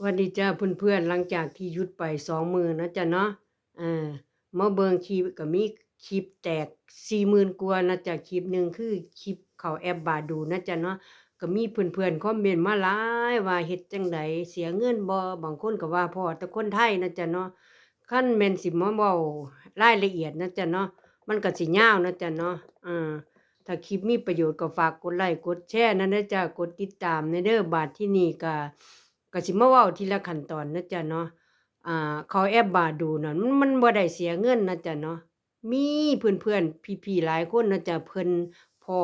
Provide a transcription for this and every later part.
ຫວັດດີຈ້າເພື່ອນໆ ຫຼັງຈາກທີ່ຢຸດໄປສອງມື້ເນາະຈ້າເນາະ ເອີ ມາເບິ່ງຄລິບ ກໍມີຄລິບແຕກສີ່ໝື່ນກວ່າເນາະຈ້າ. ຄລິບໜຶ່ງຄືຄລິບເຂົ້າແອັບບາດູເນາະຈ້າເນາະ. ກໍມີເພື່ອນໆຄອມເມັນມາຫຼາຍວ່າເຮັດຈັ່ງໃດ ເສຍເງິນບໍ່? ບາງຄົນກໍວ່າພໍ້ແຕ່ຄົນໄທເນາະຈ້າເນາະ. ຄັນແມ່ນຊິມາເວົ້າລາຍລະອຽດເນາະຈ້າເນາະ ມັນກໍຊິຍາວເນາະຈ້າເນາະ. ເອີ ຖ້າຄລິບມີປະໂຫຍດກໍຝາກກົດໄລ້ກົດແຊນຳເດີຈ້າ ກົດຕິດຕາມແດ່ເດີ. ບາດທີນີ້ກໍ ກໍຊິມາເວົ້າທີລະຂັ້ນຕອນເນາະຈ້າເນາະ. ອ່າ ເຂົ້າແອັບບາດູນັ້ນ ມັນ ມັນບໍ່ໄດ້ເສຍເງິນເນາະຈ້າເນາະ. ມີເພື່ອນໆ ພີ່ໆ ຫຼາຍຄົນເນາະຈ້າ ເພິ່ນພໍ້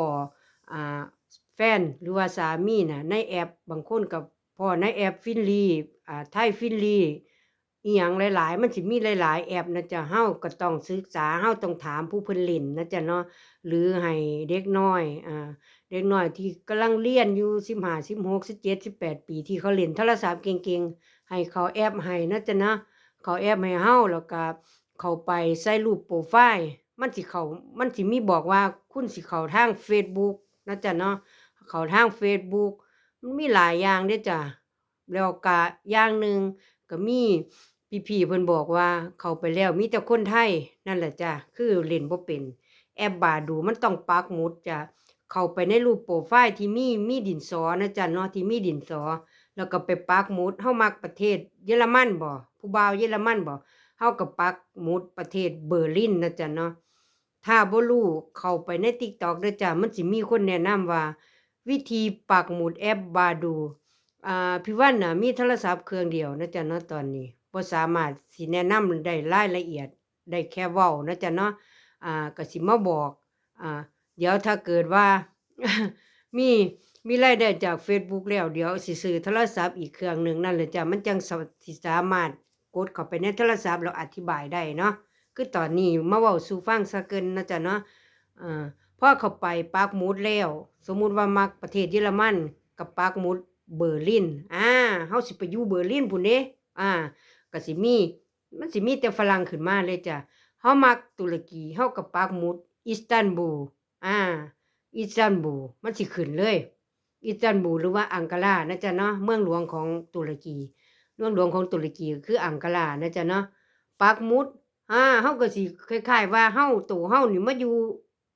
ອ່າ ແຟນ ຫຼືວ່າສາມີນະ ໃນແອັບ, ບາງຄົນກໍພໍ້ໃນແອັບ Finly ອ່າ Thai Finly ອີ່ຫຍັງຫຼາຍໆ ມັນຊິມີຫຼາຍໆແອັບນະຈ້າ. ເຮົາກໍຕ້ອງສຶກສາ ເຮົາຕ້ອງຖາມຜູ້ເພິ່ນຫຼິ້ນນະຈ້າເນາະ ຫຼືໃຫ້ເດັກນ້ອຍ ອ່າ ເດັກນ້ອຍທີ່ກຳລັງຮຽນຢູ່ ສິບຫ້າ ສິບຫົກ ສິບເຈັດ ສິບແປດປີ ທີ່ເຂົາຫຼິ້ນໂທລະສັບເກັ່ງໆ ໃຫ້ເຂົາແອັບໃຫ້ນະຈ້າເນາະ. ເຂົາແອັບໃຫ້ເຮົາ ແລ້ວກໍເຂົ້າໄປໃສ່ຮູບໂປຣໄຟລ໌ ມັນຊິເຂົ້າ ມັນຊິມີບອກວ່າຄຸນຊິເຂົ້າທາງເຟສບຸກນະຈ້າເນາະ ເຂົ້າທາງເຟສບຸກ ມັນມີຫຼາຍຢ່າງເດ້ຈ້າ. ແລ້ວກະຢ່າງໜຶ່ງ ກະມີພີ່ໆເພິ່ນບອກວ່າເຂົ້າໄປແລ້ວມີແຕ່ຄົນໄທ ນັ້ນແຫຼະຈ້າ ຄືຫຼິ້ນບໍ່ເປັນ. ແອັບບາດູມັນຕ້ອງປັກໝຸດຈ້າ ເຂົ້າໄປໃນຮູບໂປຣໄຟລ໌ທີ່ມີ ມີດິນສໍນະຈ້າເນາະ ທີ່ມີດິນສໍ ແລ້ວກໍໄປປັກໝຸດ. ເຮົາມັກປະເທດເຢຍລະມັນບໍ? ຜູ້ບ່າວເຢຍລະມັນບໍ? ເຮົາກໍປັກໝຸດປະເທດເບີລິນນະຈ້າເນາະ. ຖ້າບໍ່ຮູ້ ເຂົ້າໄປໃນຕິກຕັອກເດີຈ້າ ມັນຊິມີຄົນແນະນຳວ່າ ວິທີປັກໝຸດແອັບບາດູ. ອ່າ ພີ່ວັນນະມີໂທລະສັບເຄື່ອງດຽວນະຈ້າເນາະ ຕອນນີ້ບໍ່ສາມາດຊິແນະນຳໄດ້ລາຍລະອຽດ ໄດ້ແຄ່ເວົ້ານະຈ້າເນາະ. ອ່າ ກໍຊິມາບອກ ອ່າ ດຽວຖ້າເກີດວ່າ ມີ ມີລາຍໄດ້ຈາກເຟສບຸກແລ້ວ ດຽວຊິຊື້ໂທລະສັບອີກເຄື່ອງໜຶ່ງ ນັ້ນແຫຼະຈ້າ ມັນຈັ່ງ ສ- ຊິສາມາດ ກົດເຂົ້າໄປໃນໂທລະສັບແລ້ວອະທິບາຍໄດ້ເນາະ. ຄືຕອນນີ້ມາເວົ້າສູ່ຟັງຊະກ່ອນເນາະຈ້າເນາະ. ເອີ ພໍເຂົ້າໄປປັກໝຸດແລ້ວ ສົມມຸດວ່າມັກປະເທດເຢຍລະມັນ ກໍປັກໝຸດເບີລິນ. ອາ ເຮົາຊິໄປຢູ່ເບີລິນພຸ້ນເດ້. ອາ ກໍຊິມີ ມັນຊິມີແຕ່ຝຣັ່ງຂຶ້ນມາເລີຍຈ້າ. ເຮົາມັກຕຸລະກີ ເຮົາກໍປັກໝຸດອິດສະຕັນບູ. ອາ ອິດສະຕັນບູ ມັນຊິຂຶ້ນເລີຍ ອິດສະຕັນບູ ຫຼືວ່າອັງກາລານະຈ້າເນາະ ເມືອງຫຼວງຂອງຕຸລະກີ. ເມືອງຫຼວງຂອງຕຸລະກີກໍຄືອັງກາລານະຈ້າເນາະ. ປັກໝຸດ ອາ ເຮົາກໍຊິຄ້າຍໆວ່າເຮົາ ໂຕເຮົານີ້ມາຢູ່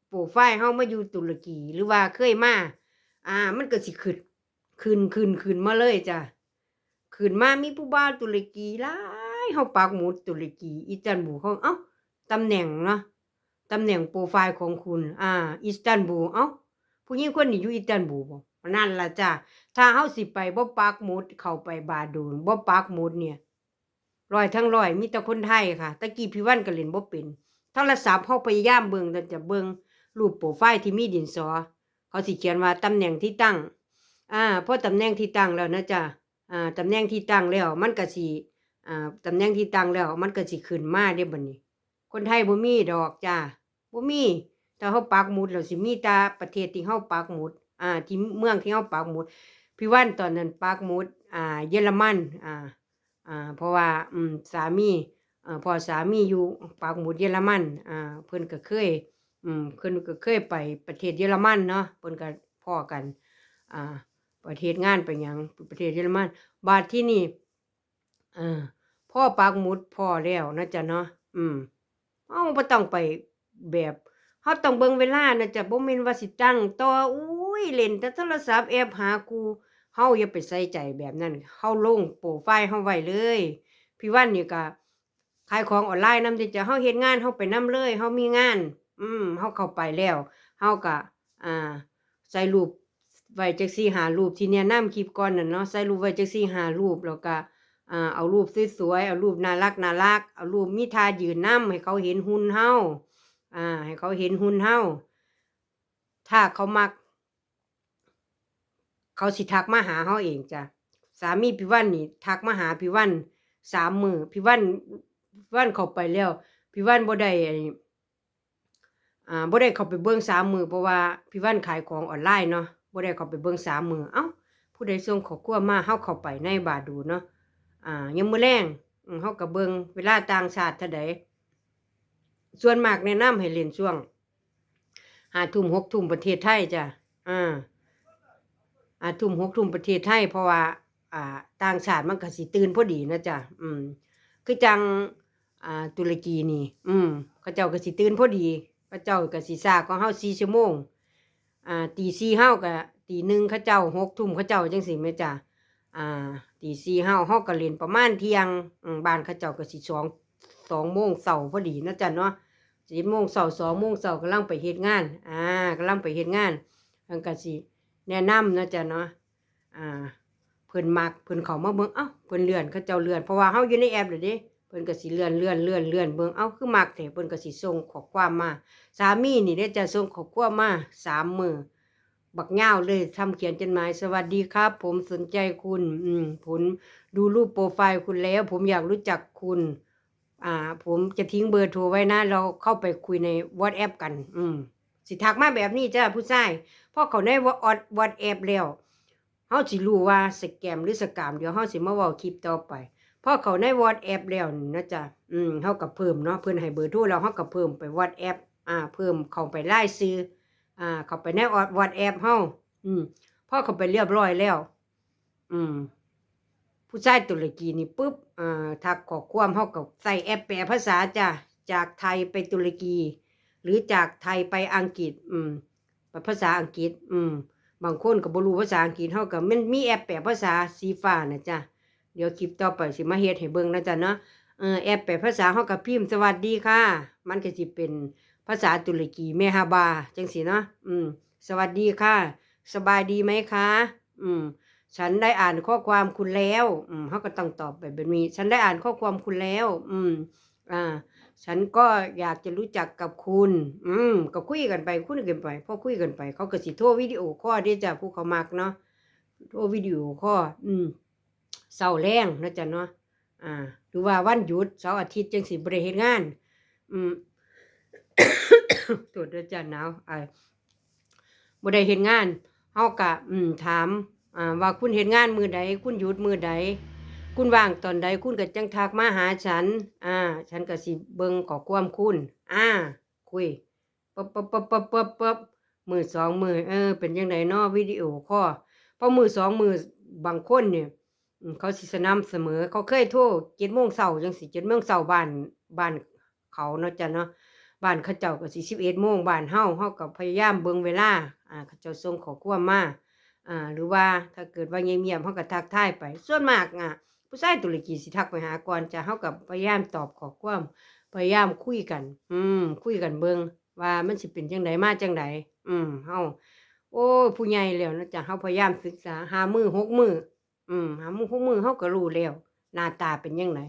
ໂປຣໄຟລ໌ເຮົາມາຢູ່ຕຸລະກີ ຫຼືວ່າເຄີຍມາ ອາ ມັນກໍຊິຂຶ້ນ ຂຶ້ນ ຂຶ້ນ ຂຶ້ນມາເລີຍຈ້າ. ຂຶ້ນມາມີຜູ້ບ່າວຕຸລະກີຫຼາຍ ເຮົາປັກໝຸດຕຸລະກີ ອິດສະຕັນບູ ເຮົາ ເອົ້າ ຕຳແໜ່ງເນາະ ຕຳແໜ່ງໂປຣໄຟລ໌ຂອງຄຸນ ອາ ອິດສະຕັນບູ ເອົ້າ ຜູ້ຍິງຄົນນີ້ຢູ່ອິດສະຕັນບູບໍ? ນັ້ນລະຈ້າ. ຖ້າເຮົາຊິໄປບໍ່ປັກໝຸດ ເຂົ້າໄປບາດູນ ບໍ່ປັກໝຸດນີ້ ຮ້ອຍທັງຮ້ອຍ ມີແຕ່ຄົນໄທຄ່ະ. ຕະກີ້ພີ່ວັນກໍຫຼິ້ນບໍ່ເປັນ ໂທລະສັບເຮົາພະຍາຍາມເບິ່ງ ແຕ່ຈະເບິ່ງຮູບໂປຣໄຟລ໌ທີ່ມີດິນສໍ ເຂົາຊິຂຽນວ່າຕຳແໜ່ງທີ່ຕັ້ງ ອາ ພໍຕຳແໜ່ງທີ່ຕັ້ງແລ້ວນະຈ້າ ອາ ຕຳແໜ່ງທີ່ຕັ້ງແລ້ວ ມັນກໍຊິ ອາ ຕຳແໜ່ງທີ່ຕັ້ງແລ້ວ ມັນກໍຊິຂຶ້ນມາເດ້ບັດນີ້. ຄົນໄທບໍ່ມີດອກຈ້າ ບໍ່ມີ. ຖ້າເຮົາປັກໝຸດແລ້ວ ຊິມີແຕ່ປະເທດທີ່ເຮົາປັກໝຸດ ອາ ທີ່ເມືອງທີ່ເຮົາປັກໝຸດ. ພີ່ວັນຕອນນັ້ນປັກໝຸດ ອາ ເຢຍລະມັນ ອາ ອາ ເພາະວ່າ ອືມ ສາມີ ເອີ ພໍ່ສາມີຢູ່ ປັກໝຸດເຢຍລະມັນ ອາ ເພິ່ນກໍເຄີຍ ອືມ ເພິ່ນກໍເຄີຍໄປປະເທດເຢຍລະມັນເນາະ ເພິ່ນກໍພໍ້ກັນ ອາ ໄປເຮັດງານໄປຫຍັງປະເທດເຢຍລະມັນ. ບາດທີນີ້ ເອີ ພໍປັກໝຸດພໍ້ແລ້ວນະຈ້າເນາະ ອືມ ເຮົາບໍ່ຕ້ອງໄປແບບ ເຮົາຕ້ອງເບິ່ງເວລານະຈ້າ ບໍ່ແມ່ນວ່າຊິຕັ້ງຕໍ່ ໂອ້ຍ ຫຼິ້ນແຕ່ໂທລະສັບແອັບຫາຄູ່ ເຮົາຢ່າໄປໃສ່ໃຈແບບນັ້ນ. ເຮົາລົງໂປຣໄຟລ໌ເຮົາໄວ້ເລີຍ. ພີ່ວັນນີ້ກະຂາຍຂອງອອນລາຍນຳເດ້ຈ້າ ເຮົາເຮັດງານເຮົາໄປນຳເລີຍ ເຮົາມີງານ ອືມ ເຮົາເຂົ້າໄປແລ້ວ ເຮົາກະ ອ່າ ໃສ່ຮູບໄວ້ຈັກສີ່ຫ້າຮູບ ທີ່ແນະນຳຄລິບກ່ອນນັ້ນເນາະ ໃສ່ຮູບໄວ້ຈັກສີ່ຫ້າຮູບ ແລ້ວກະ ອ່າ ເອົາຮູບສວຍໆ ເອົາຮູບໜ້າລັກໆ ເອົາຮູບມີທ່າຢືນນຳ ໃຫ້ເຂົາເຫັນຫຸ່ນເຮົາ ອ່າ ໃຫ້ເຂົາເຫັນຫຸ່ນເຮົາ. ຖ້າເຂົາມັກ ເຂົາຊິທັກມາຫາເຮົາເອງຈ້າ. ສາມີພີ່ວັນນີ້ທັກມາຫາພີ່ວັນສາມມື້ ພີ່ວັນ ພີ່ວັນເຂົ້າໄປແລ້ວ ພີ່ວັນບໍ່ໄດ້ ອ່າ ບໍ່ໄດ້ເຂົ້າໄປເບິ່ງສາມມື້ ເພາະວ່າພີ່ວັນຂາຍຂອງອອນລາຍເນາະ ບໍ່ໄດ້ເຂົ້າໄປເບິ່ງສາມມື້. ເອົ້າ ຜູ້ໃດສົ່ງຂໍ້ຄວາມມາ ເຮົາເຂົ້າໄປໃນບາດູເນາະ ອ່າ ຍາມມື້ແລງ ເຮົາກໍເບິ່ງເວລາຕ່າງຊາດເທົ່າໃດ. ສ່ວນມາກແນະນຳໃຫ້ຫຼິ້ນຊ່ວງຫ້າທຸ່ມ ຫົກທຸ່ມປະເທດໄທຈ້າ ອ່າ ຫ້າທຸ່ມ ຫົກທຸ່ມປະເທດໄທ ເພາະວ່າ ອ່າ ຕ່າງຊາດມັນກໍຊິຕື່ນພໍດີນະຈ໊ະ. ອືມ ຄືຈັ່ງ ອ່າ ຕຸລະກີນີ້ ອືມ ເຂົາເຈົ້າກໍຊິຕື່ນພໍດີ ເຂົາເຈົ້າກໍຊິຊ້າກວ່າເຮົາສີ່ຊົ່ວໂມງ. ອ່າ ຕີສີ່ເຮົາກໍຕີໜຶ່ງເຂົາເຈົ້າ ຫົກທຸ່ມເຂົາເຈົ້າ ຈັ່ງຊີ້ແມ່ນຈ້ະ. ອ່າ ຕີສີ່ເຮົາ ເຮົາກໍຫຼິ້ນປະມານທ່ຽງ. ອືມ ບ້ານເຂົາເຈົ້າກໍຊິສອງ ສອງໂມງເຊົ້າພໍດີເນາະຈ້ະເນາະ. ເຈັດໂມງເຊົ້າ ສອງໂມງເຊົ້າ ກຳລັງໄປເຮັດງານ ອ່າ ກຳລັງໄປເຮັດງານ. ເພິ່ນກໍຊິແນະນຳເນາະຈ້ະເນາະ. ອ່າ ເພິ່ນມັກ ເພິ່ນເຂົ້າມາເບິ່ງ ເອົ້າ ເພິ່ນເລື່ອນ ເຂົາເຈົ້າເລື່ອນ ເພາະວ່າເຮົາຢູ່ໃນແອັບແລ້ວເດ້. ເພິ່ນກໍຊິເລື່ອນ ເລື່ອນ ເລື່ອນ ເລື່ອນເບິ່ງ ເອົ້າ ຄືມັກແທ້ ເພິ່ນກໍຊິສົ່ງຂໍ້ຄວາມມາ. ສາມີນີ້ເດ້ຈະສົ່ງຂໍ້ຄວາມມາສາມມື້ ບັກຍາວເລີຍ ທຳຂຽນຈົດໝາຍ ສະຫວັດດີຄັບ ຜົມສົນໃຈຄຸນ ອືມ ຜົມດູຮູບໂປຣໄຟຄຸນແລ້ວ ຜົມຢາກຮູ້ຈັກຄຸນ ອ່າ ຜົມຈະຖິ້ມເບີໂທໄວ້ນະ ແລ້ວເຂົ້າໄປຄຸຍໃນວອດແອັບກັນ. ອືມ ຊິທັກມາແບບນີ້ຈ້າ ຜູ້ຊາຍ. ພໍເຂົ້າໃນວອດ ວອດແອັບແລ້ວ ເຮົາຊິຮູ້ວ່າສະແກມ ຫຼື ສະກາມ ດຽວເຮົາຊິມາເວົ້າຄລິບຕໍ່ໄປ. ພໍເຂົ້າໃນວອດແອັບແລ້ວນະຈ້າ ອືມ ເຮົາກໍເພີ່ມເນາະ ເພິ່ນໃຫ້ເບີໂທແລ້ວ ເຮົາກໍເພີ່ມໄປວອດແອັບ ອ່າ ເພີ່ມເຂົ້າໄປລາຍຊື່ ອ່າ ເຂົ້າໄປໃນວອດແອັບເຮົາ. ອືມ ພໍເຂົ້າໄປລຽບຮ້ອຍແລ້ວ ອືມ ຜູ້ຊາຍຕຸລະກີນີ້ປຶບ ເອີ ທັກຂໍ້ຄວາມ ເຮົາກໍໃສ່ແອັບແປພາສາຈ້າ ຈາກໄທໄປຕຸລະກີ ຫຼື ຈາກໄທໄປອັງກິດ ອືມ ໄປພາສາອັງກິດ. ອືມ ບາງຄົນກໍບໍ່ຮູ້ພາສາອັງກິດ ເຮົາກໍ ມັນມີແອັບແປພາສາສີຟ້ານະຈ້າ. ດຽວຄລິບຕໍ່ໄປຊິມາເຮັດໃຫ້ເບິ່ງນະຈ້າເນາະ. ເອີ ແອັບແປພາສາ ເຮົາກໍພິມ ສະຫວັດດີຄ່ະ ມັນກໍຊິເປັນພາສາຕຸລະກີ ແມຮາບາ ຈັ່ງຊີ້ເນາະ. ອືມ ສະຫວັດດີຄ່ະ ສະບາຍດີໄໝຄະ? ອືມ ສັນໄດ້ອ່ານຂໍ້ຄວາມຄຸນແລ້ວ. ອືມ ເຮົາກໍຕ້ອງຕອບໄປແບບນີ້ ສັນໄດ້ອ່ານຂໍ້ຄວາມຄຸນແລ້ວ. ອືມ ອ່າ ສັນກໍຢາກຈະຮູ້ຈັກກັບຄຸນ. ອືມ ກໍຄຸຍກັນໄປ ຄຸຍກັນໄປ ພໍຄຸຍກັນໄປ ເຂົາກໍຊິໂທວິດີໂອຄໍເດ້ຈ້າ ຜູ້ເຂົາມັກເນາະ ໂທວິດີໂອຄໍ ອືມ ເຊົ້າແລງເນາະຈ້າເນາະ. ອ່າ ຫຼືວ່າວັນຢຸດ ເສົາອາທິດຈັ່ງຊີ້ ບໍ່ໄດ້ເຮັດງານ ອືມ ໂທດເດີຈ້າ ໜາວ ອາຍ ບໍ່ໄດ້ເຮັດງານ ເຮົາກະ ອືມ ຖາມ ອ່າ ວ່າຄຸນເຮັດງານມື້ໃດ ຄຸນຢຸດມື້ໃດ ຄຸນວ່າງຕອນໃດ ຄຸນກະຈັ່ງທັກມາຫາສັນ ອ່າ ສັນກະຊິເບິ່ງຂໍ້ຄວາມຄຸນ ອ່າ ຄຸຍ ປຶບ ປຶບ ປຶບ ປຶບ ປຶບ ມື້ສອງມື້ ເອີ ເປັນຈັ່ງໃດນໍ ວິດີໂອຄໍ ພໍມື້ສອງມື້ ບາງຄົນນີ້ ອືມ ເຂົາຊິສະໝ່ຳສະເໝີ ເຂົາເຄີຍໂທເຈັດໂມງເຊົ້າຈັ່ງຊີ້ ເຈັດໂມງເຊົ້າບ້ານ ບ້ານເຂົາເນາະຈ້າເນາະ ບ້ານເຂົາເຈົ້າກໍຊິສິບເອັດໂມງບ້ານເຮົາ ເຮົາກໍພະຍາຍາມເບິ່ງເວລາ ອ່າ ເຂົາເຈົ້າສົ່ງຂໍ້ຄວາມມາ ອ່າ ຫຼືວ່າຖ້າເກີດວ່າງຽບໆ ເຮົາກໍທັກທາຍໄປ ສ່ວນມາກ ອ່າ ຜູ້ຊາຍຕຸລະກີຊິທັກໄປຫາກ່ອນຈ້າ ເຮົາກໍພະຍາຍາມຕອບຂໍ້ຄວາມ ພະຍາຍາມຄຸຍກັນ ອືມ ຄຸຍກັນເບິ່ງວ່າມັນຊິເປັນຈັ່ງໃດມາຈັ່ງໃດ ອືມ ເຮົາ ໂອ້ຍ ຜູ້ໃຫຍ່ແລ້ວເນາະຈ້າ ເຮົາພະຍາຍາມສຶກສາ ຫ້າມື້ ຫົກມື້ ອືມ ຫ້າມື້ ຫົກມື້ ເຮົາກໍຮູ້ແລ້ວ ໜ້າຕາເປັນຈັ່ງໃດ.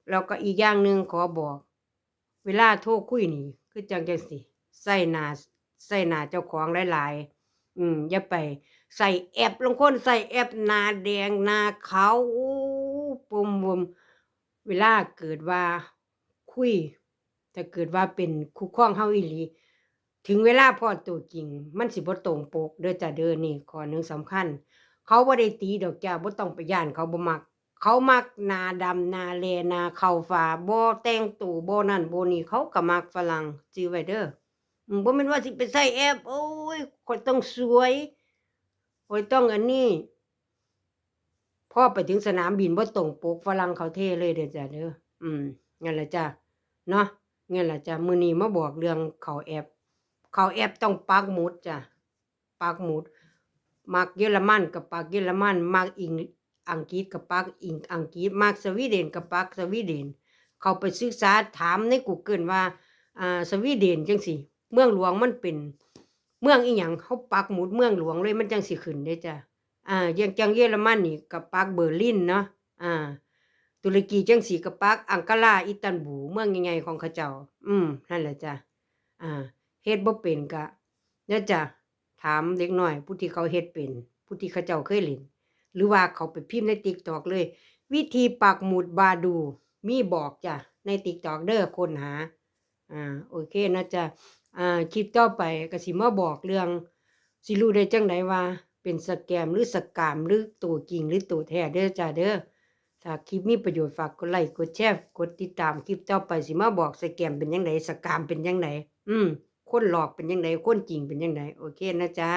ແລ້ວກໍອີກຢ່າງໜຶ່ງຂໍບອກ ເວລາໂທຄຸຍນີ້ ຄືຈັ່ງຈັ່ງຊີ້ ໃສ່ໜ້າ ໃສ່ໜ້າເຈົ້າຂອງຫຼາຍໆ ອືມ ຢ່າໄປໃສ່ແອັບ ລາງຄົນໃສ່ແອັບໜ້າແດງໜ້າຂາວ ໂອ້ ປົມວົມ ເວລາເກີດວ່າຄຸຍ ຖ້າເກີດວ່າເປັນຄູ່ຄອງເຮົາອີ່ຫຼີ ເຖິງເວລາພໍ້ໂຕຈິງ ມັນຊິບໍ່ຕົງປົກເດີຈ້າເດີ ນີ້ຂໍ້ໜຶ່ງສຳຄັນ ເຂົາບໍ່ໄດ້ຕີດອກຈ້າ ບໍ່ຕ້ອງໄປຢ້ານ ເຂົາບໍ່ມັກ ເຂົາມັກໜ້າດຳ ໜ້າແຫຼ້ ໜ້າເຂົ້າຝາ ບໍ່ແຕ່ງໂຕ ບໍ່ນັ້ນບໍ່ນີ້ ເຂົາກໍມັກຝຣັ່ງ ຈື່ໄວ້ເດີ. ອືມ ບໍ່ແມ່ນວ່າຊິໄປໃສ່ແອັບ ໂອ້ຍ ຂ້ອຍຕ້ອງສວຍ ຂ້ອຍຕ້ອງອັນນີ້ ພໍໄປເຖິງສະໜາມບິນບໍ່ຕົງປົກ ຝຣັ່ງເຂົາເທເລີຍເດີຈ້າເດີ. ອືມ ນັ້ນລະຈ້າ ເນາະ ນັ້ນລະຈ້າ ມື້ນີ້ມາບອກເລື່ອງເຂົ້າແອັບ ເຂົ້າແອັບຕ້ອງປັກໝຸດຈ້າ ປັກໝຸດ ມັກເຢຍລະມັນກໍປັກເຢຍລະມັນ ມັກອີງອັງກິດກໍປັກອີງອັງກິດ ມັກສະວີເດັນກໍປັກສະວີເດັນ ເຂົ້າໄປສຶກສາຖາມໃນກູເກີນວ່າ ອ່າ ສະວີເດັນຈັ່ງຊີ້ ເມືອງຫຼວງມັນເປັນເມືອງອີ່ຫຍັງ ເຮົາປັກໝຸດເມືອງຫຼວງເລີຍ ມັນຈັ່ງຊິຂຶ້ນເດ້ຈ້າ. ອ່າ ຢ່າງຈັ່ງເຢຍລະມັນນີ້ກໍປັກເບີລິນເນາະ ອ່າ ຕຸລະກີຈັ່ງຊີ້ກໍປັກອັງກາລາ ອີຕັນບູ ເມືອງໃຫຍ່ໆຂອງເຂົາເຈົ້າ. ອືມ ຫັ້ນແຫຼະຈ້າ ອ່າ ເຮັດບໍ່ເປັນກະ ເດີຈ້າ ຖາມເດັກນ້ອຍຜູ້ທີ່ເຂົາເຮັດເປັນ ຜູ້ທີ່ເຂົາເຈົ້າເຄີຍຫຼິ້ນ ຫຼືວ່າເຂົາໄປພິມໃນຕິກຕັອກເລີຍ ວິທີປັກໝຸດບາດູ ມີບອກຈ້າ ໃນຕິກຕັອກເດີ ຄົ້ນຫາ ອ່າ ໂອເຄນະຈ້າ ອ່າ ຄລິບຕໍ່ໄປກໍຊິມາບອກເລື່ອງ ຊິຮູ້ໄດ້ຈັ່ງໃດວ່າເປັນສະແກມ ຫຼື ສະກາມ ຫຼື ໂຕຈິງ ຫຼື ໂຕແທ້ເດີຈ້າເດີ. ຖ້າຄລິບມີປະໂຫຍດ ຝາກກົດໄລ ກົດແຊ ກົດຕິດຕາມ ຄລິບຕໍ່ໄປຊິມາບອກສະແກມເປັນຈັ່ງໃດ ສະກາມເປັນຈັ່ງໃດ ອືມ ຄົນຫຼອກເປັນຈັ່ງໃດ ຄົນຈິງເປັນຈັ່ງໃດ. ໂອເຄນະຈ້າ.